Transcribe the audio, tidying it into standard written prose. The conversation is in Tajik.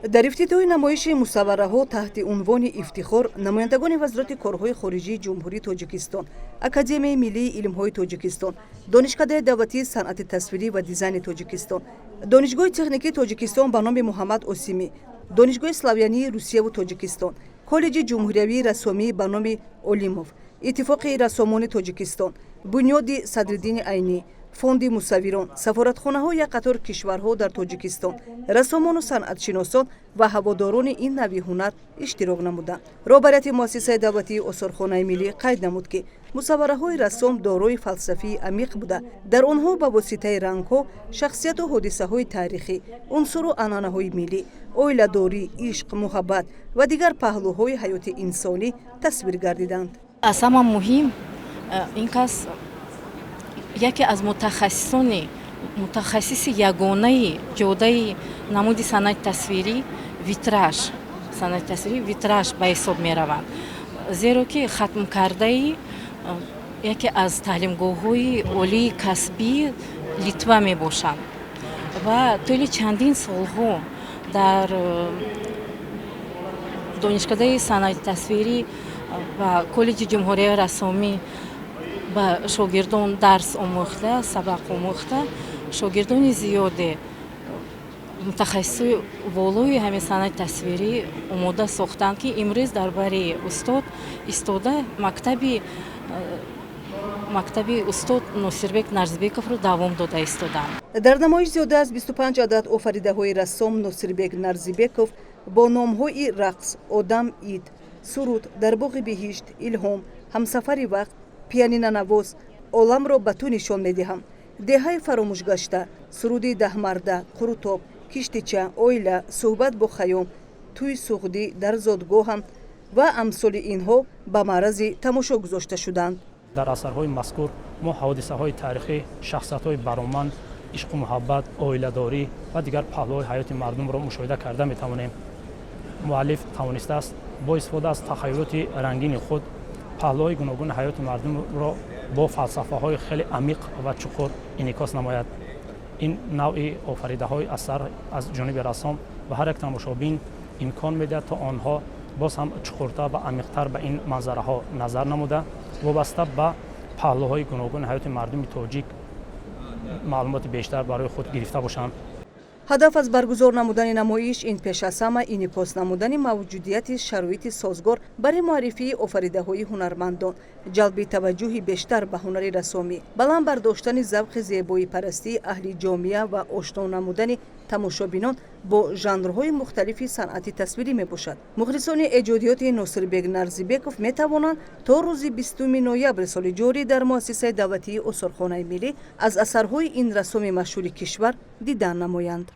Дар ифтитоҳи намоиши мусаввараҳо таҳти унвони «Ифтихор» намояндагони Вазорати корҳои хориҷии Ҷумҳурии Тоҷикистон, Академияи миллии илмҳои Тоҷикистон, Донишкадаи давлатии санъати тасвирӣ ва дизайни Тоҷикистон, Донишгоҳи техникии Тоҷикистон ба номи Муҳаммад Осимӣ, Донишгоҳи славянии Русияву Тоҷикистон, Коллеҷи ҷумҳуриявии рассомӣ ба номи Олимов, Иттифоқи рассомони Тоҷикистон, Бунёди Садриддини Айнӣ, Фонди мусаввирон, сафоратхонаҳои як қатор кишварҳо дар Тоҷикистон, рассомону санъатшиносон ва ҳаводорони ин навъи ҳунар иштирок намуданд. Роҳбарияти Муассисаи давлатии Осорхонаи миллӣ қайд намуд, ки мусаввараҳои рассом дорои фалсафии амиқ буда, дар онҳо ба воситаи рангҳо шахсияту ҳодисаҳои таърихӣ, унсуру анъанаҳои миллӣ, оиладорӣ, ишқ, муҳаббат ва дигар паҳлӯҳои ҳаёти инсонӣ тасвир гардиданд. Аз ҳама муҳим, ин кас яке аз мутахассисони, мутахассиси ягонаи ҷодаи намуди санъати тасвирӣ витраж, санъати тасвирӣ витраж ба ҳисоб мераванд, зеро ки хатмкардаи яке аз таълимгоҳҳои олии касбии Литва мебошанд ва тӯли чандин солҳо дар Донишкадаи санъати тасвирӣ ва Коллеҷи ҷумҳурияи рассомӣ ба шогирдон дарс омӯхта, сабақ омӯхта, шогирдони зиёде, мутахассисои волои ҳамин санъати тасвирӣ омода сохтанд, ки имрӯз дар бари устод истода мактаби устод Носирбек Нарзибековро давом дода истоданд. Дар намоиш зиёда аз 25 адад офаридаҳои рассом Носирбек Нарзибеков бо номҳои «Рақс», «Одам», «Ид», «Суруд», «Дар боғи биҳишт», «Илҳом», «Ҳамсафари вақт», «Пианинанавоз», «Оламро ба ту нишон медиҳам», «Деҳаи фаромӯшгашта», «Суруди даҳмарда», «Қурутоб», «Киштича», «Оила», «Суҳбат бо Хайём», «Тӯи суғдӣ», «Дар зодгоҳам» ва амсоли инҳо ба маърази тамошо гузошта шуданд. Дар асарҳои мазкур мо ҳодисаҳои таърихӣ, шахсиятҳои бароманд, ишқу муҳаббат, оиладорӣ ва дигар паҳлӯҳои ҳаёти мардумро мушоҳида карда метавонем. Муаллиф тавонистааст бо истифода аз тахаюлоти рангини худ паҳлӯҳои гуногуни ҳаёти мардумро бо фалсафаҳои хеле амиқ ва чуқур инъикос намояд. Ин навъи офаридаҳои асар аз ҷониби рассом ба ҳар як тамошобин имкон медиҳад, то онҳо боз ҳам чуқуртар ва амиқтар ба ин манзараҳо назар намуда, вобаста ба паҳлӯҳои гуногуни ҳаёти мардуми тоҷик маълумоти бештар барои худ гирифта бошанд. Ҳадаф аз баргузор намудани намоиш ин пеш аз ҳама инъикос намудани мавҷудияти шароити созгор барои муаррифии офаридаҳои ҳунармандон, ҷалби таваҷҷӯҳи бештар ба ҳунари рассомӣ, баланд бардоштани завқи зебоипарастии аҳли ҷомеа ва ошно намудани тамошобинон бо жанрҳои мухталифи санъати тасвирӣ мебошад. Мухлисони эҷодиёти Носирбек Нарзибеков метавонанд то рӯзи 20 ноябри соли ҷорӣ дар Муассисаи давлатии Осорхонаи миллӣ аз асарҳои ин рассоми машҳури кишвар дидан намоянд.